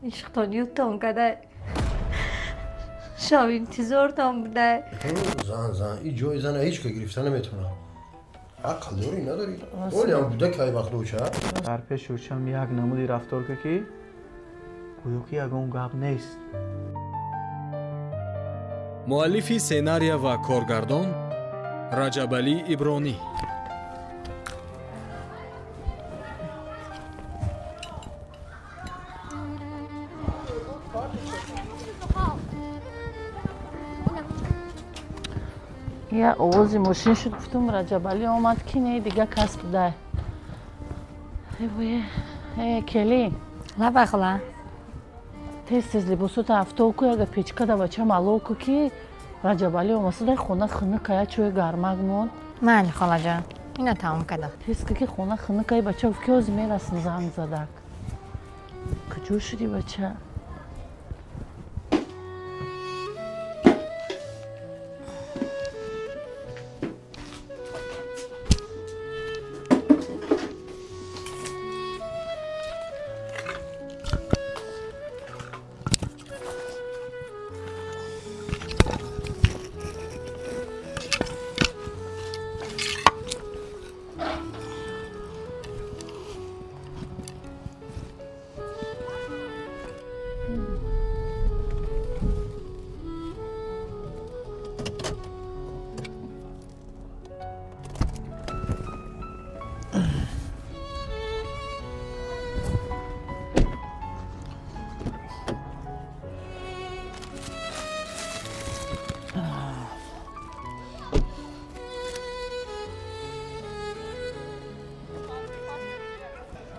Ишқтон ютон кадай. Шав интизортон будай. Зан, зан, ин ҷои зана ҳеҷ ка гирифта наметавонам. Ақл дорӣ, надорӣ? Олиам буда кай вақт оча? Дар пеши очам як намуди рафтор ка, ки гӯё ки ягон гап нест. Муаллифи сценария ва коргардон Раҷабалӣ Ибронӣ. Я овози мошин шуд, гуфтум, Раҷабалӣ омад, ки не, дига кас будай. Э, келин. Лабай, хола. Тез тез либосота афтоку, яга печкада бачам алоку, ки Раҷабалӣ омасадай, хона хунукая, чӯи гармак мон. Майли, холаҷон, ина тамом кардам. Тез ки хона хунукай. Бача гуфт, ки ҳозир мерасм, занг задак. Куҷо шудӣ, бача?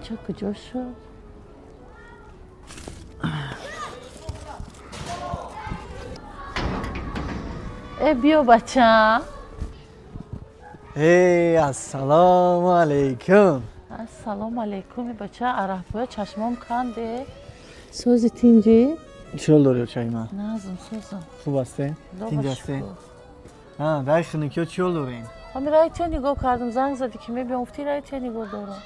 Бача куҷо шуд? Э, биё, бача. Эй, ассалому алайкум. Ассалому алайкум, бача. Арафбоя чашмом канде. Сози, тинҷӣ? Чӣ ҳол дорӣ, очаи ман? Назм, созам. Хуб ҳастен, тинҷ ҳастен? Дай хунукиё чӣ ҳол дорен? Ҳами райтия нигоҳ кардам, занг задӣ, ки мебиём, гуфти райтия нигоҳ дорам.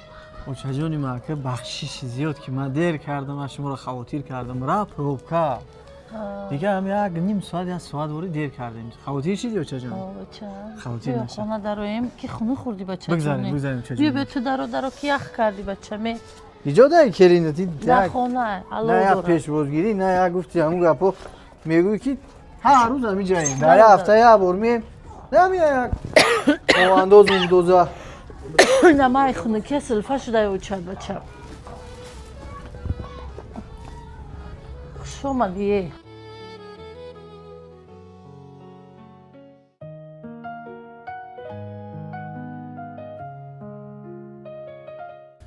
Очаҷони ман, ака, бахшиши зиёд, ки ман дер кардам, ман шуморо хавотир кардам. Ра пробка дига, ҳам як ним соат, як соат вори дер кардем. Хавотир шиди, очаҷон? Хавотир Биё, наша. Хона дароем, ки хунук хӯрдӣ, бача. Бигзарем, бигзарем, очаҷон. Биё, биё, ту даро, даро, ки ях кардӣ, бача ме. Иҷо дай келина ти. Дар хона ало На як дорам. Пешвозгирӣ, на як гуфти ҳамун гапо мегӯӣ, ки ҳар рӯз ҳамин ҷаем, дар як ҳафта як бор меем, намия як овандоз умдоза. На, май хунукия силфа шуда очад, бача. Хуш омадӣ, е.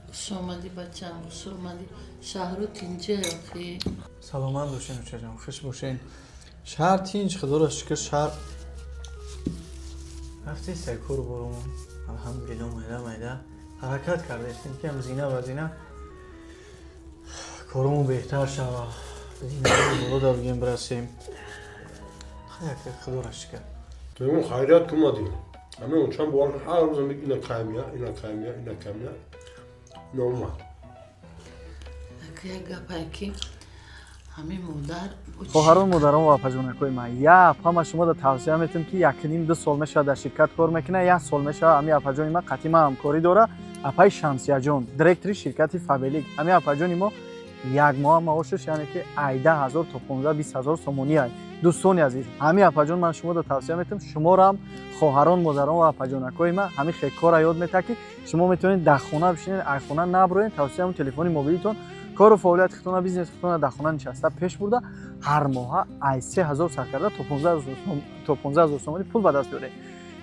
Хуш омадӣ, бачам, хуш омадӣ. Шаҳру тинҷе охи? Саломат бошен, очаҷон, хуш бошен. Шаҳр тинҷ, худоро шукр, шаҳр рафти секур борумон, алҳамдулилло, майда майда ҳаракат кардастем, ки ҳам зина ба зина коромон беҳтар шава, зина боло да бигем бирасем. Хаяк, худоро шукр. Мегӯм, хайрият ки омадӣ. Ҳамин очам бовар кун, ҳар рӯзам мег ина каймия, ина каймия, ина каймия. Ина омад. Ака, як гапае, ки ҳамин модар. Хоҳарон, модарон ва апаҷонакҳои ман, як ҳама шумо да тавсия метавам, ки якним ду сол мешавад дар ширкат кор мекунад, як сол мешавад ҳамин апаҷони ман қатъи ман ҳамкорӣ дора. Апаи Шамсияҷон, директори ширкати Фабелик. Ҳамин апаҷони мо як моҳа маошаш, яъне ки ай 10 000 то 15-20 ҳазор сомонӣ ай. Дӯстони азиз, ҳамин апаҷон ман шумо да тавсия метавам, шуморо хоҳарон, модарон ва апаҷонакҳои ман, ҳамин хел кора ёд метаҳад, ки шумо метавонед дар хона бишинед, ай хона наброед, тавсияам телефони мобилитон кору фаъолияти худтона, бизнеси худтона дар хона нишаста пеш бурда, ҳар моҳа ай 3000 сар карда то 15 000 сомонӣ пул ба даст биёред.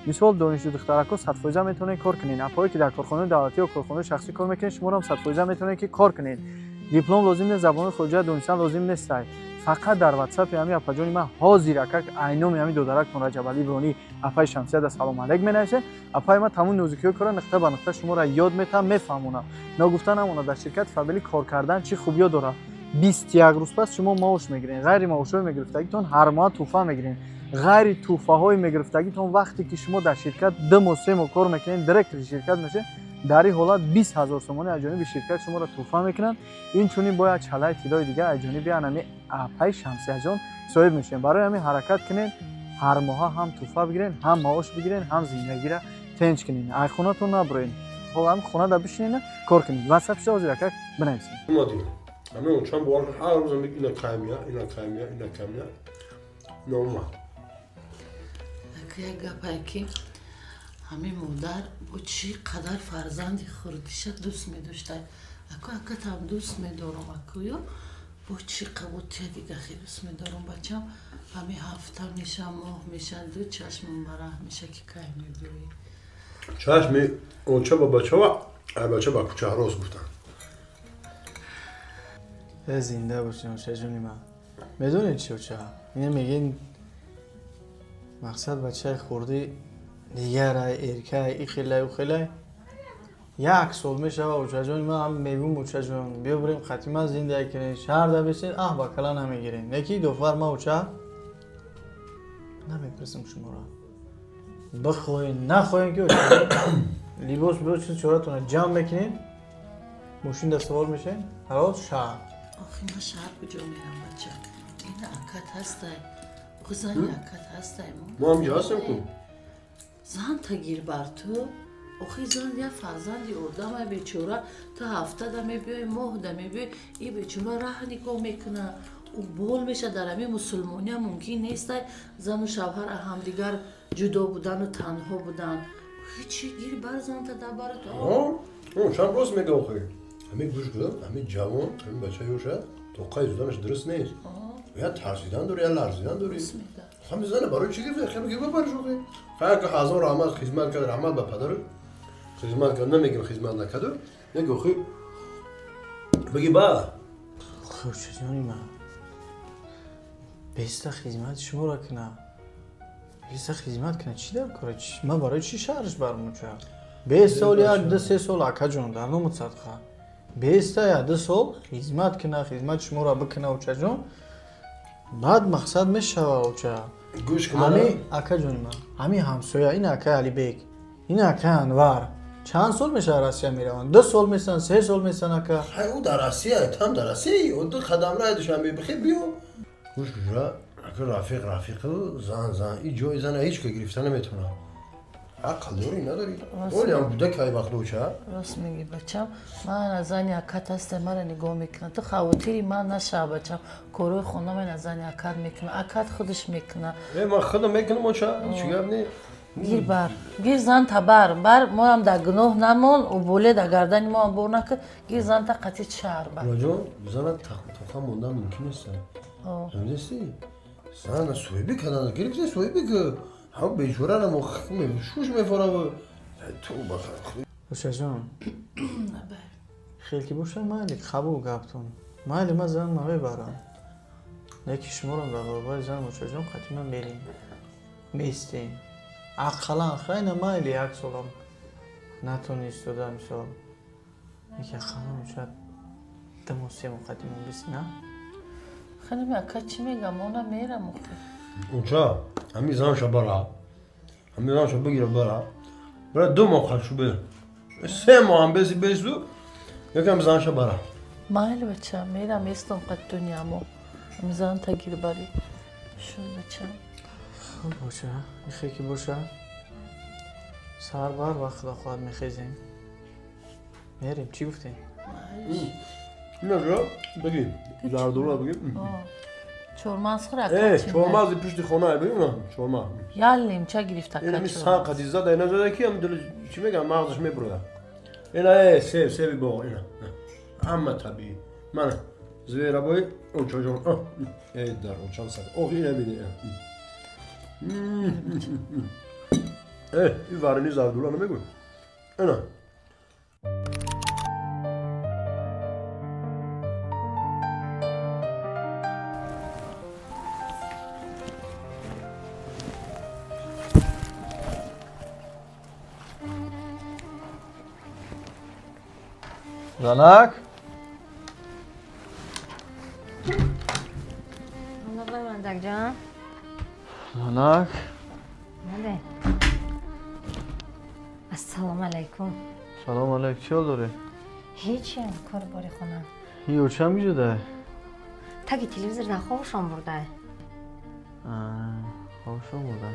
Мисол, донишҷӯ духтарако 100% метавонед кор кунед. Апое ки дар корхонаи давлатӣ ё корхонаи шахсӣ кор мекунед, шуморо 100% метавонед, ки кор кунед. Диплом лозим нест, забони хориҷа донистан лозим нест. Фақат дар ватсапи ҳамин апаҷони ман ҳозир акак айноми ҳамин додарактон Раҷабалӣ Ибронӣ, апаи Шамсияда салом алейк менависед. Апаи ман тамоми нозукиҳои кора нуқта ба нуқта шуморо ёд метаҳам, мефаҳмонам. Ногуфта намонад, дар ширкати Фабелик кор кардан чӣ хубиё дорад: 21 рӯз пас шумо маош мегиред, ғайри маошҳои мегирифтагитон ҳар моҳ тӯҳфа мегиред, ғайри тӯҳфаҳои мегирифтагитон, вақте ки шумо дар ширкат 2 моҳ, 3 моҳ кор мекунед, директори ширкат мешед. Дар ин ҳолат 20 ҳазор сомонӣ аз ҷониби ширкат шуморо тӯҳфа мекунанд. Инчунин бояд чалаи тиллои дигар аз ҷониби анами апаи Шамсияҷон соҳиб мешавем. Барои ҳамин ҳаракат кунед, ҳар моҳа ҳам тӯҳфа бигирен, ҳам маош бигирен, ҳам зиндагиро тенҷ кунед. Ай хонатон набуроед. Ҳам хонада бишинед, кор кунед. Ватсап шо ҳозир ака бинависед. Омадем. Ҳамин очам бовар кун, ҳар рӯзам ина каймия, ина каймия, ина каймия. Ина омад. Як гапае ки ҳамин модар бо чӣ қадар фарзанди хурдиша дӯст медошта. Аку акатам дӯст медорам, акуё бо чӣ қабутия дига хеле дӯст медорам бачам. Ҳамин ҳафта меша, моҳ меша, ду чашмам бараҳ меша ки кай мебиёӣ. Чашми оча ба бачава, ай бача ба кӯча рост гуфтанд. Зинда бошем, очаҷони ман. Медонед чи оча? Ина мегӯен мақсад бачаи хурдӣ дигарай, эркай, ихелай, ухелай. Як сол мешава очаҷони ман ҳам мегӯм очаҷон, биё бирем хатима зиндагӣ кунем, шаҳрда бишин, аҳ ба кала намегирем. Неки дофар ма оча намепурсам шуморо. Бихоҳем, нахоҳем ки очаҷон либос биё чиз чоратона ҷамъ мекунем, мошинда савор мешавем, ҳарол шаҳр. Охи ман шаҳр куҷо мерам бача? Ина акат ҳастай. Охи зани акат ҳастай. Мо ҳам ҷо ҳастем ку. Зан тагир бар ту. Охи зан як фарзанди одамай бечора. Ту ҳафтада мебиёй, моҳда мебиёй, и бечора раҳ нигоҳ мекуна. Ӯ бол меша дар ҳамин мусулмониам мумкин нестай зану шавҳар ҳамдигар ҷудо будану танҳо будан. Ҳечи гир бар занта дар бари ту. Шам рост мега охи. Ҳамин гӯш кунам, ҳамин ҷавон, ҳамин бача ёша, тоқаи зуданаш дуруст нест. Я тарсидан дори, я ларзидан дори. Ҳамин зана барои чӣ гирифта? Хеле гир бабарш охи. Хайр ки ҳазор раҳмат хизмат кард, раҳмат ба падару хизмат кард, намегим хизмат накарду. Неги охи бигӣ ба. Очаҷони ман. Беста хизмати шуморо кунам. Беста хизмат кунам. Чӣ дар кора? Ман барои чӣ шаҳраш барам оча? Бест сол як, ду, се сол акаҷон дар номи садқа. Беста як, ду сол хизмат куна, хизмати шуморо бикуна очаҷон. Баъд мақсад мешава оча. Гӯш кун. Ҳамин акаҷони ман, ҳамин ҳамсоя, ин акаи Алибек, ин акаи Анвар. Чанд сол мешава Россия мераванд? 2 сол месан, 3 сол месан ака. Ҳай ӯ дар Россия, там дар Россия, ӯ ду қадам раи Душанбе бихе биё. Гӯш кун, ака рафиқ рафиқу зан зан, ин ҷои зана ҳеҷ ка гирифта наметавонад. Ақл дорӣ надорӣ? Оли ҳам буда кай вақт оча? Рост мегӣ бачам. Ман аз зани акат ҳастам, мара нигоҳ мекунам. Ту хавотири ман нашав бачам. Корҳои хона ман аз зани акат мекунам. Акат худаш мекунад. Ман худам мекунам оча, чӣ гап не? Гир бар, гир зан табар, бар моам дар гуноҳ намон, уболе дар гардани моам бор накун, гир зан та қатъи шаҳр бар. Ҷон, зана тоқа мондан мумкин нест. Фаҳмидасти? Зана соҳибӣ кардан, гирифти соҳибӣ ки ҳам бечора намо шуш мефорам. Ту бахар. Очаҷон. Хел ки бошад майли қабул гаптон. Майли ман зан мебарам. Леки шуморам дар баробари зан очаҷон қатъи ман мерем. Местем. Ақаллан хайна майли як солам натони истода мисол. Леки ақаллан оча 2 моҳ, 3 моҳ қатъи мон бист, на? Хеле ака чӣ мегам, она мерам охи. Оча, ҳамин занша бара. Ҳамин занша бигира бара. Бара 2 моҳ хашу бе. 3 моҳ ҳам беси бесу. Якам занша бара. Майли бача, мерам местам қад дунямо. Ҳамин зан тагир бари. Шуд бача. Хуб боша, ихе ки боша. Саҳар бар вақт худо хоҳад мехезем. Мерем, чӣ гуфтем? Ина ҷо бигӣ, зардолу бигӣ. Чормағз хӯр ака. Чормағзи пушти хона бигӣ, на, чормағз. Як лимча гирифта ака. Ина ми сан қади зада, ина зада ки ам дил чӣ мегам, мағзаш мебурояд. Ина себ, себи боғ, ина. Ҳама табиӣ. Мана зверобой очаҷон. Дар очам сад. Ох, ина бини. Ин варени зардула намегӯй. Ина. Занак? Мандакҷон. Занак? Бале. Ассалому алайкум. Салом алейк, чӣ ҳол дорӣ? Ҳечи, кор бори хона. Ёчам киҷода? Таги телевизор дар хобшон бурда. Хобшон бурда.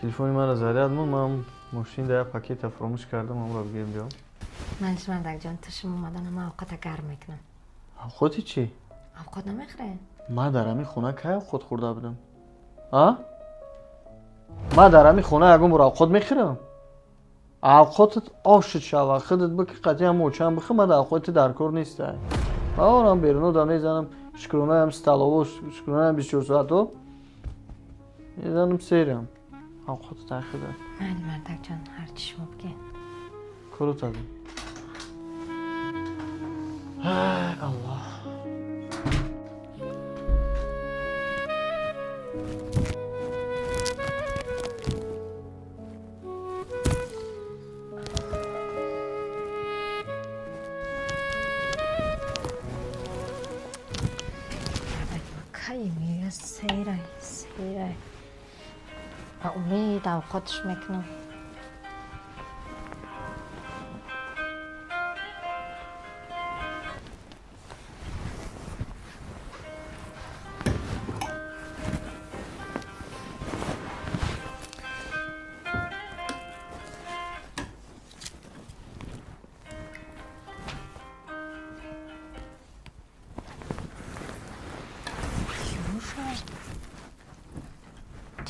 Телефони маро заряд мон, ман мошин да як пакета фуромӯш кардам, амро бигирем биём. Манш мардакҷон, ту шумо омадана ман овқата гарм мекунам. Авқоти чӣ? Овқот намехӯрем? Ман дар ҳамин хона кай овқот хӯрда будам? А? Ман дар ҳамин хона ягон бор овқот мехӯрам? Авқотат ошуд шава, худат бики қатъи ҳам очам бихӯр, ман дар авқоти дар кор нестай. Ман орам беруно да мезанам, шукронаям столово, шукронаям 24 соато. Мезанам серам. Авқотат ай худат. Майли мардакҷон, ҳарчи шумо бигед. Корот адим. Ай Аллоҳ. Кай мея серай, серай. Ба умед авқотш мекунам.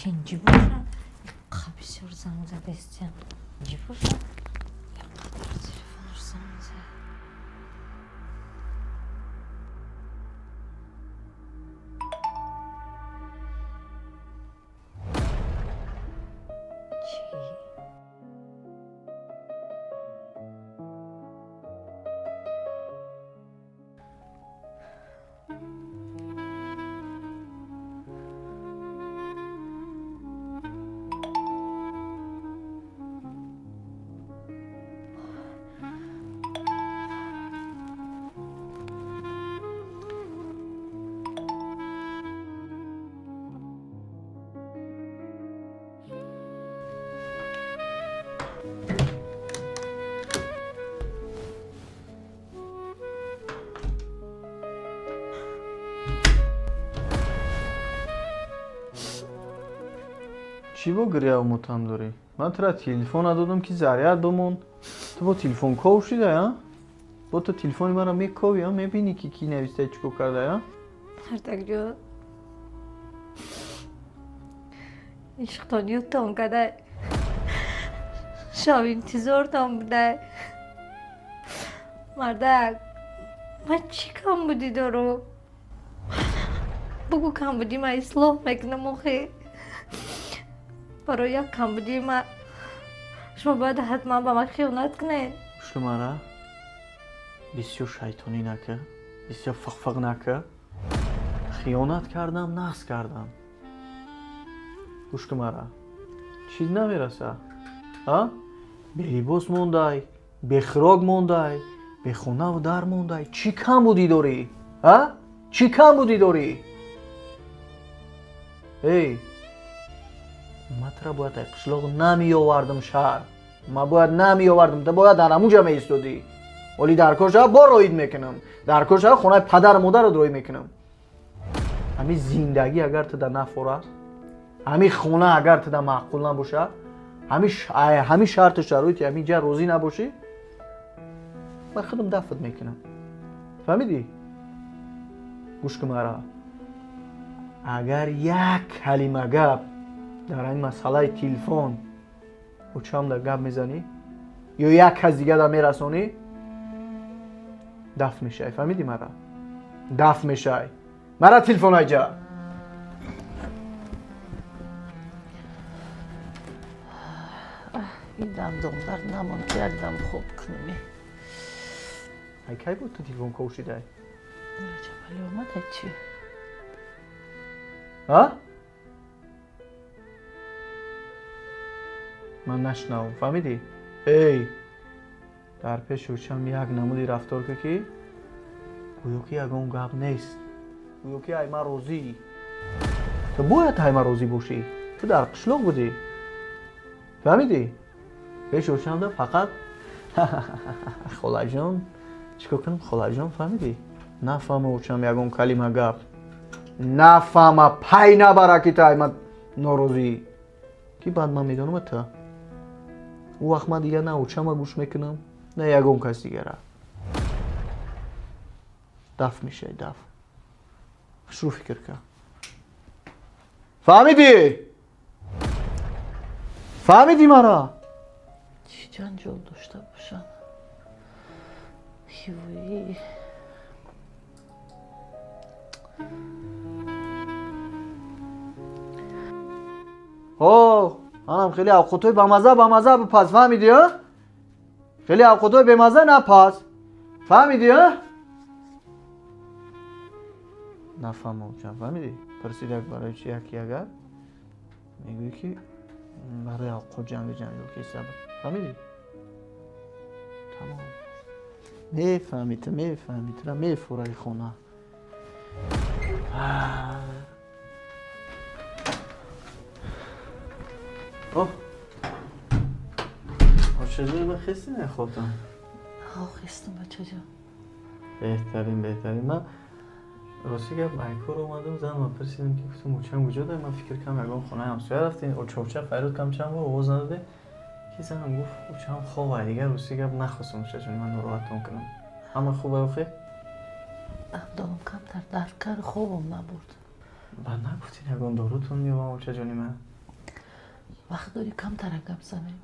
Тинҷи боша, иққа бисёр занг задестиям. Тинҷи боша, иққадар телефонаш занг зад. Чӣ? Чӣ бо гиряву мутам дорӣ? Ман тура телефон надодам ки заряд бимон. Ту бо телефон ков шидай, а? Бо ту телефони маро мековӣ, а? Мебинӣ ки кӣ навистай, чӣ кор кардай, а? Мардакҷон, ишқтон ёдтон кадай. Шав интизортон будай. Мардак, ман чӣ камбудӣ дорам? Бугӯ камбудӣ ман ислоҳ мекунам охи. Барои як камбудии ман шумо бояд ҳатман ба ман хиёнат кунед. Гӯш мара, бисёр шайтонӣ накар, бисёр фиқфиқ накар. Хиёнат кардам, нақс кардам. Гӯш кун мара, чиз намераса, а? Белибос мондай, бехӯрок мондай, бехонаву дар мондай. Чӣ камбудӣ дорӣ, а? Чӣ камбудӣ дорӣ? Эй, ман тура бояд ай қишлоқ намеовардам шаҳр. Ман бояд намеовардам, ту бояд дар ҳамун ҷа меистодӣ. Оли дар кор шава бор роид мекунам. Дар кор шава хонаи падару модарат роид мекунам. Ҳамин зиндагӣ агар ту да нафора, ҳамин хона агар ту да маъқул набоша, ҳамин шарту шароити ҳамин ҷа розӣ набошӣ, ман худам дафт мекунам. Фаҳмидӣ? Гӯш кун мара. Агар як калима гап дар ҳамин масъалаи телефон очам да гап мезанӣ ё як кас дига да мерасонӣ, дафт мешавӣ. Фаҳмидӣ мара? Дафт мешавӣ. Мара телефон айҷа. Ин дандондард намонд ки як дам хоб кунем. Ай кай буд ту телефон ков шидай? Раҷабалӣ омад, ай чӣ? А? Ман нашунавам, фаҳмидӣ? Эй, дар пеши очам як намуди рафтор кун ки гӯё ки ягон гап нест, гӯё ки ай ман розӣ. Ту бояд ай ман розӣ бошӣ. Ту дар қишлоқ будӣ. Фаҳмидӣ? Пеш очамда фақат холаҷон чикор кунам, холаҷон, фаҳмидӣ? Нафаҳма очам ягон калима гап. Нафаҳма, пай набара ки тай ман норозӣ. Ки баъд ман медонам та. Ӯ вақт ман дигар на очама гӯш мекунам, на ягон кас дигара. Даф мешавӣ, даф. Шурӯъ фикр кар. Фаҳмидӣ? Фаҳмидӣ мара? Чӣ ҷанҷол дошта бошанд? Ҳивоӣ. О, анам хеле авқотҳои бамаза бамаза бипаз, фаҳмидӣ, а? Хеле авқотҳои бемаза напаз. Фаҳмидӣ, а? Нафаҳмам, чан фаҳмидӣ? Пурсидак барои чи яки агар мегӯӣ ки барои авқот ҷангу ҷанҷол киса. Фаҳмидӣ? Тамом. Мефаҳмӣ ту, мефаҳмӣ тура мефураи хона. О, чизои ба хести нахобтам? Ҳо, хестам, бачаҷон. Беҳтарин, беҳтарин. Ман рости гап ба кор омадам, занма пурсидам ки гуфтам очам куҷо дай, ман фикр кардам ягон хонаи ҳамсоя рафтем, оча фарёд кардам чанд бор овоз надоде, ки занам гуфт очам хобай, дигар рости гап нахостам очаҷон ман нороҳатон кунам. Ҳама хуб охе? Дандонам камтар дард кард, хобам набурд. Баъд нагуфтин ягон дорутон меёбам очаҷони ман? Вақт дорӣ камтара гап занем?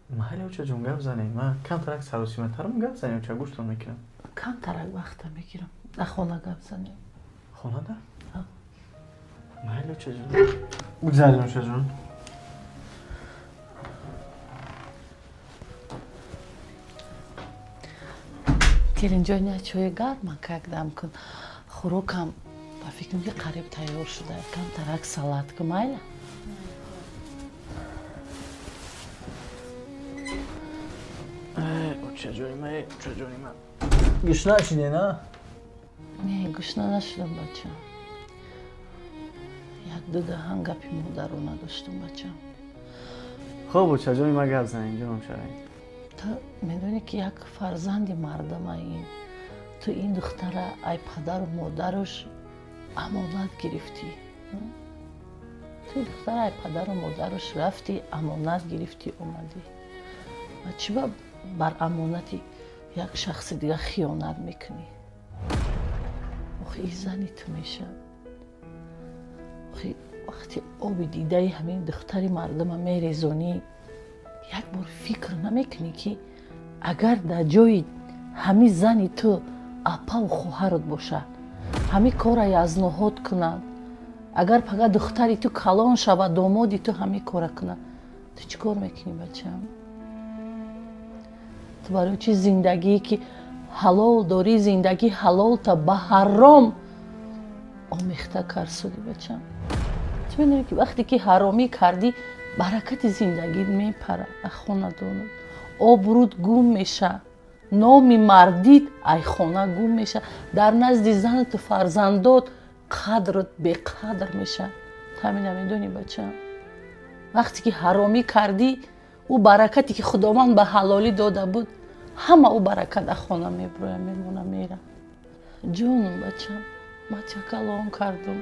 Майли очаҷон гап занем. Ман камтарак саросиматарам гап занем, оча гӯштон мекунам. Камтарак вақта мегирам. Дар хона гап занем. Хонада? Майли очаҷон. Гузарем очаҷон. Келинҷон, я чои гарма как дам кун. Хӯрокам ба фикрам ки қариб тайёр шуда. Камтарак салат кун, майла? Очаҷони ман, очаҷони ман. Гушна шидӣ, на? Не, гушна нашудам, бачам. Як ду даҳан гапи модарона доштам, бачам. Хоб, очаҷони ман гап занем, ҷоном шавем. Ту медонӣ ки як фарзанди мардамаи ту ин духтара ай падару модаруш амонат гирифтӣ. Ту ин духтара ай падару модаруш рафтӣ, амонат гирифтӣ, омадӣ. Ва чӣ ба бар амонати як шахси дигар хиёнат мекунӣ? Охи ин зани ту мешавад. Охи вақти оби дидаи ҳамин духтари мардума мерезонӣ, як бор фикр намекунӣ ки агар дар ҷои ҳамин зани ту апаву хоҳарат боша, ҳамин кора язноҳод кунад, агар пага духтари ту калон шавад, домоди ту ҳамин кора кунад, ту чӣ кор мекунӣ, бачам? Ту барои чӣ зиндагие ки ҳалол дорӣ, зиндагии ҳалолта ба ҳаром омехта карсудӣ, бачам? Ту медонӣ ки вақте ки ҳаромӣ кардӣ, баракати зиндагит мепарад аз хонадонат, обрӯд гум меша, номи мардит ай хона гум меша, дар назди занату фарзандот қадрат беқадр меша. Ту ҳамина медонӣ, бачам? Вақте ки ҳаромӣ кардӣ, ӯ баракате ки Худованд ба ҳалолӣ дода буд, ҳама ӯ баракат аз хона мебуроя, мемона, мера. Ҷонум, бачам, ман тия калон кардум,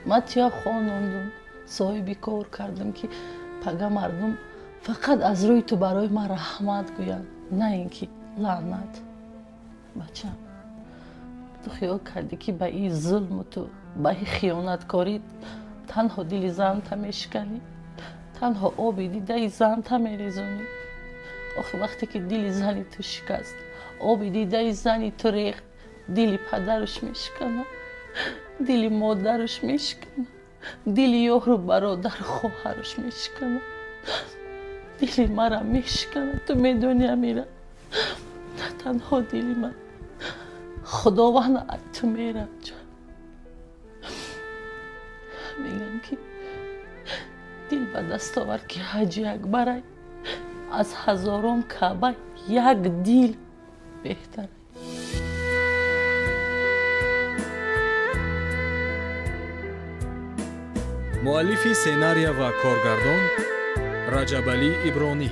ман тия хонондум, соҳиби кор кардум ки пага мардум фақат аз рӯи ту барои ман раҳмат гӯянд, на ин ки лаънат. Бачам, ту хиёл кардӣ ки ба ин зулму ту, ба ин хиёнаткорӣ танҳо дили занта мешиканӣ, танҳо оби дидаи занта мерезонӣ. Охи вақте ки дили зани ту шикаст, оби дидаи зани ту рехт, дили падаруш мешиканад, дили модаруш мешиканад, дили ёру бародару хоҳаруш мешиканад, дили мара мешиканад. Ту медонӣ, Амира, на танҳо дили ман, Худованд ай ту меранҷад. Мегӯям ки дил ба даст овар ки ҳаҷи акбарай, аз ҳазорон каъба як дил беҳтар. Муаллифи сценария ва коргардон Раҷабалӣ Ибронӣ.